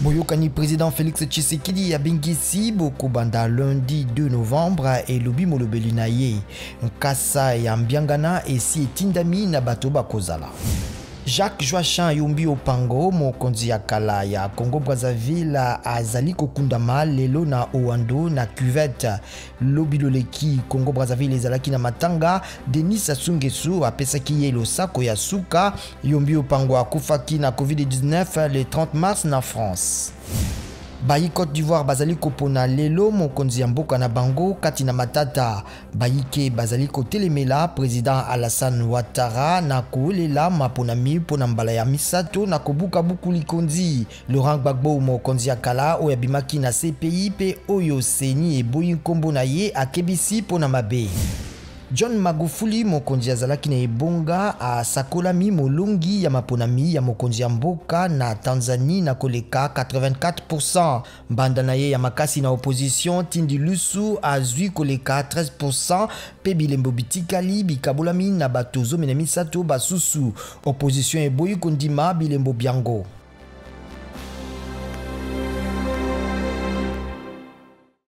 Boyokani président Félix Tshisekedi abengisi bokobanda lundi 2 novembre elobi molobeli na ye. Nkasa ya mbiangana esi etindami na bato bakozala. Jacques Joachin Yombi Opango, mokonzi ya kala ya Congo Brazzaville, azali kokundama lelo na Owando na cuvette. Lobi loleki Congo Brazzaville ezalaki na matanga, Denis Sassou Nguesso apesaki ye losako ya suka. Yombi Opango akufaki na Covid-19 le 30 mars na France. Bayi Côte d'Ivoire bazali kopona lelo mokonzi ya mboka na bango kati na matata. Bayike bazali kotelemela president Alassane Ouattara na kowelela maponami mpo na mbala ya misato na kobuka buku likonzi. Laurent Gbagbo, mokonzi ya kala oyo abimaki na CPI mpe oyo CENI eboyi nkombo na ye, akebisi mpo na mabe. John Magufuli, mokonzi azalaki na ebonga, asakolami molongi ya maponami ya mokonzi ya mboka na Tanzanie na koleka 84%. Mbanda na ye ya makasi na opposition Tindi Lissu azwi koleka 13% mpe bilembo bitikali bikabolami na bato 13 basusu. Opposition eboyi kondima bilembo byango.